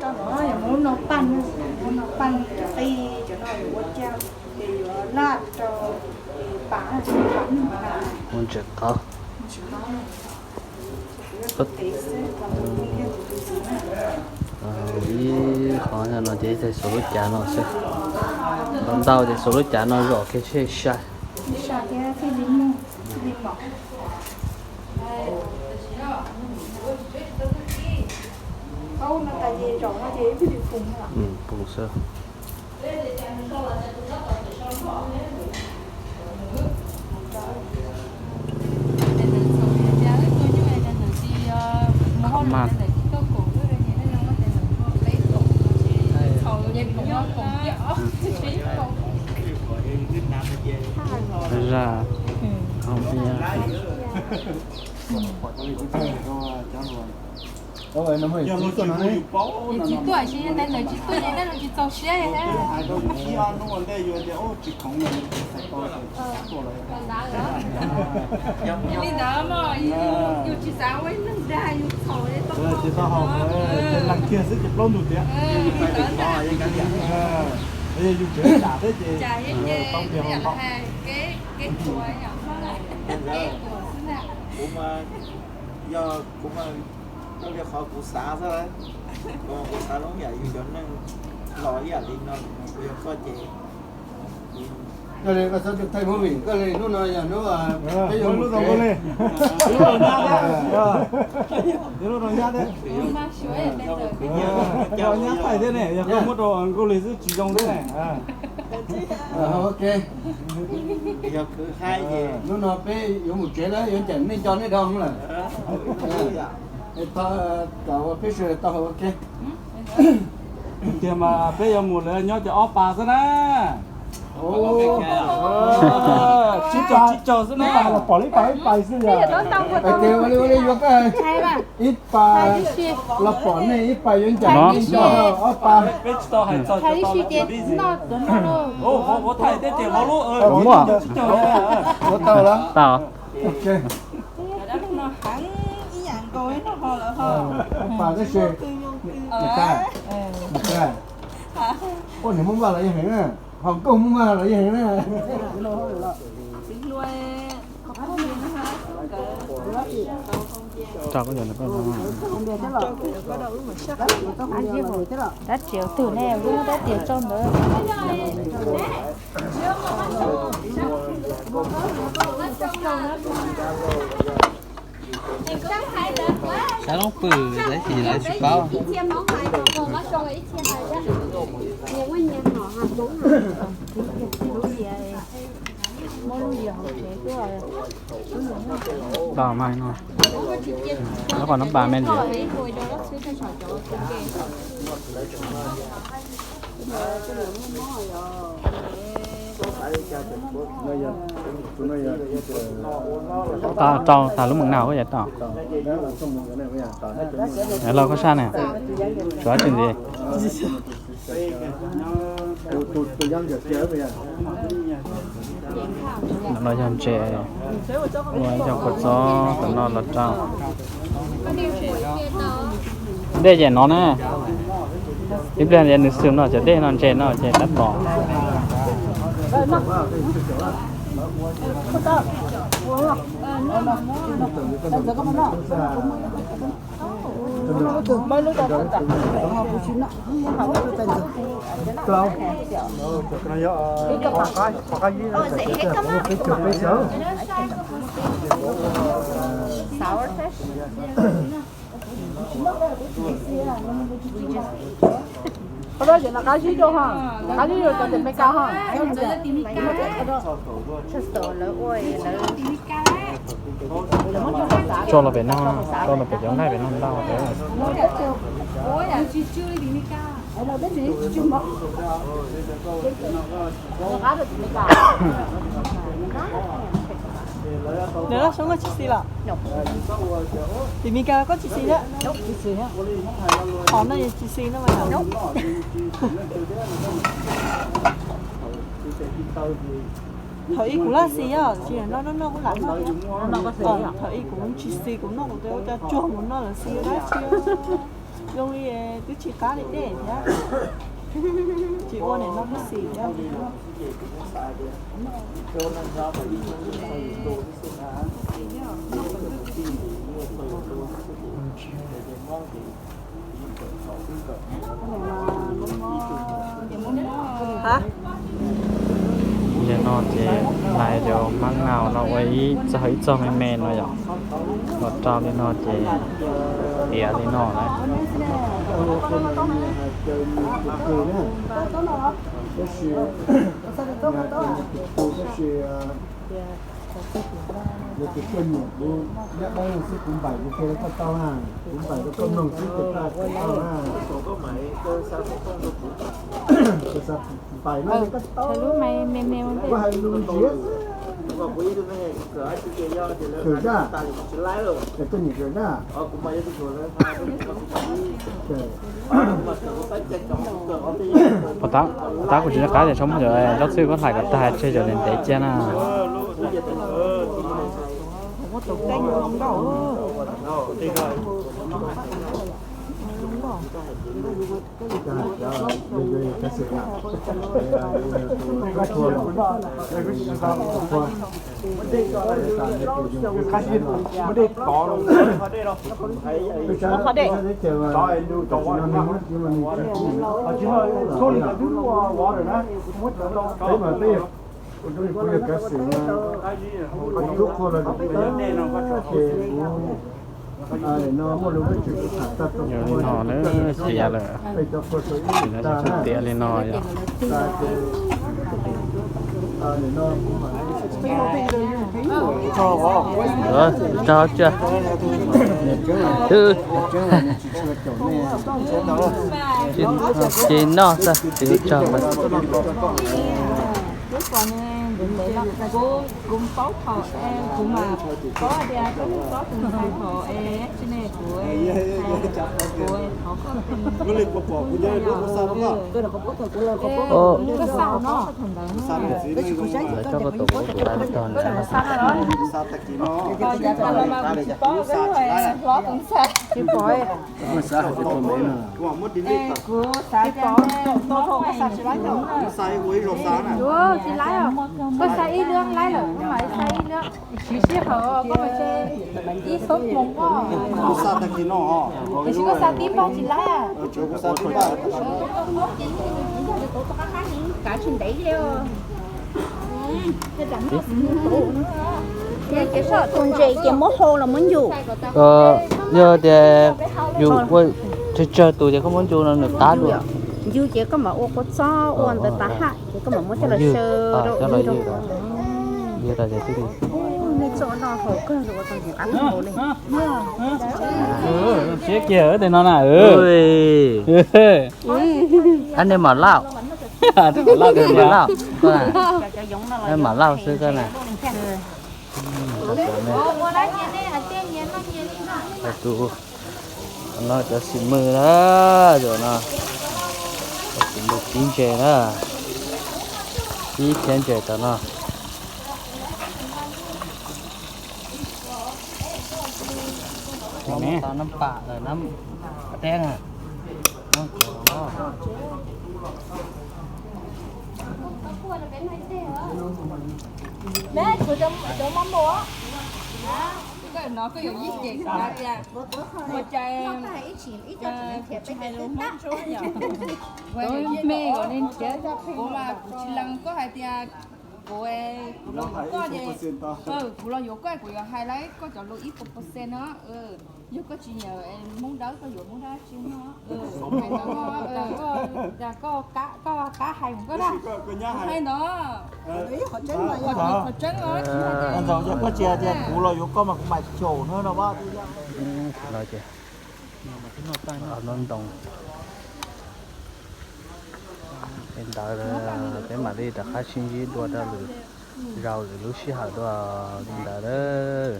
Rau no yog muab no paj, muab no paj cov qij cov no yuav ua caj, ces yuav laj rau pas, pas mus ntsis qab. Ib qho no ces ib txhais xuas lub cav no xwb. Ntau ntau ces xuas lub cav no zom kiag seb sai. Pus xwb. Zaj. Tsis tuaj, tsis ntawd tsis tuaj ces nej tsis txaus siab. Li ntawd mas yus tsis xav ua neeg dag, yus txhaum tsis tau haus, lees kiag xwb ces plaub ntug tiag. Yus tseem tsam thiab ces tau tiag los tau. Kuv mas yog kuv mas, koj li qhov kuv xav xwb, kuv xav zoo yam yus cov neeg los ib yam li no, kuv yog koj ces. Koj li koj txhob thaij movie, koj li hnub no yog hnub peb yuav lub zoo li, lub zoo nyab thiab, lub zoo nyab thiab. Nyab thaij thiab ne, yog koj muab rau nkauj li xwb tsis zoo thiab ne. Ok, hnub no peb yuav mus tsev lawm, yuav ncaim nej nco nej dhau lawm. Kom ua peb sawv daws tau ok. Tiag mas peb yuav mus lawv nyob cov ob pas xwb na. Tsib caug tsib caug xwb na. Los pom ib pas ib pas xwb yog. Ua li ua li yuav koj ib pas los pom nej ib pas yuav ncaim nej nco ob pas. Peb tsis tau hais txog cov tau li. Ua thaij teb tias hauv lub tsib caug. Ua tau lawm. Tau. Ok. Ob pas tab sis, ua niam Hmoob Vaj los yeej heev na, hauv nkauj Hmoob Vaj los yeej heev na. Dab tsi twg ne, lub dab tsi tso ntawd. Sab loob pwm tab sis lawv tsis paub. Tau mas no, no pas me ntsis. Tau, tau tas lub moos nag ua yam tau. Los koj sab ne, tsuav tsis ntxiv. No yog ntses, ua yog kua txob tom no los rau. Dej ces no na. Ib pliag nws xwm no cov dej no ntses no ces tab tom. Qhov no ces nws qab zib rau ha, qab zib rau cov tim Meskas ha. Tso los pem no, tso los pem cov nqaij pem no ntau. Nws loj soob koj tsis xis los? Tim Meskas koj tsis xis thiab? Qhov no yog tsis xis no mas. Thaum ub kuv laj xis os, tsis yog no, no kuv lam noj thiab. Thaum ub kuv tsis xis, kuv noj kuv tes ua cas tsuag mus noj lawv xis dab tsi. Zoo li twb tsis qab li dej thiab. Tsis ua nim no kuj xim thiab. Yog no ces lais cov mab nau no ua ib txog ib txog me me no yom, los rau li no ces tiav li no lawm. Yog tias koj nyiam kuv nyob dawb no xwb kuv npaim kuv qhia rau koj tau na, kuv npaim rau koj mloog xwb ces koj tau na. Koj xav npaim no ces koj tau. Koj hais lus ntsiav xwb. Khwv zaj, es koj nyiam khwv zaj. Puas tab, puas tab kuv tsis nco qab tias tso muab cov zaub txhwb koj hlais kom tag tseg cov ntev ntev cia na. Qhov dej. Kuv yog kav xwm, kuv tub qhua los ces kuv no muaj lus vij tswv kuv tham tag rau kuv no na, peb cov qhua tau ib lwm tag na. Tiav li no yom. Tso tsiaj. Ces noj xwb, tsis tso mas. Kuv paub thaum, kuv mas paub tias koj txhob tus ntxhais thaum es tsis ne kuv, kuv thov koj, koj xa no, koj xa no los tsis paub, hlob tus ntxhais. Kuv xav tias tsis laib os, koj xa ib lwm laib lawm, koj mam xa ib lwm, siv sij hawm koj mam ib xub hmoov koj. Tiam sis koj xa tib npaug tsis laib. Kav tsij ntev li os. Tus ntses ces muab hau los muab ncu. Yog tias yus ua tsawg tsawg tus ces koj muab ncu no nws qab dua. Ncu ces koj mam ua kua txob ua ntawd tas haj ces koj mam muab coj los saw rau ib rau. Ywg rau ces twb li. Nej txoj no haum kawg ua tau ntim qab hau li. Siab kiag tej no na. Ab, nej mam lauj, nej mam lauj, nej mam lauj xwb koj na. Tus no cov xim mws na, cov no, cov xim mws pib ntses na, pib khiav ntses tom no. Tau nab pam, nab teeb na. Koj no koj yuav yij ces kuv hais tias ua cas tsis hais lus Hmoob tsuab yom. Kuv me kom li nrhiav kuv mas kuv tsis lees koj hais tias kuv, kuv los yuav koj ces, kuv los yuav koj kuv yuav hais lawv koj cov lus ib puas percent no. Yog koj tsis nyiam Hmoob Dawb koj yuav Hmoob Dawb tsis no. Hais ntawd, koj qab hais mus koj na. Hais ntawd, qhov tseeb os, tsis hais tias koj tsis hais tias kuv los yuav koj mas kuv mam xyaum no no. Ntoo, ntawd peb mam li rov qab sib ntsib dua rau lwm zaus lwm lub sij hawm dua li ntawd lawm.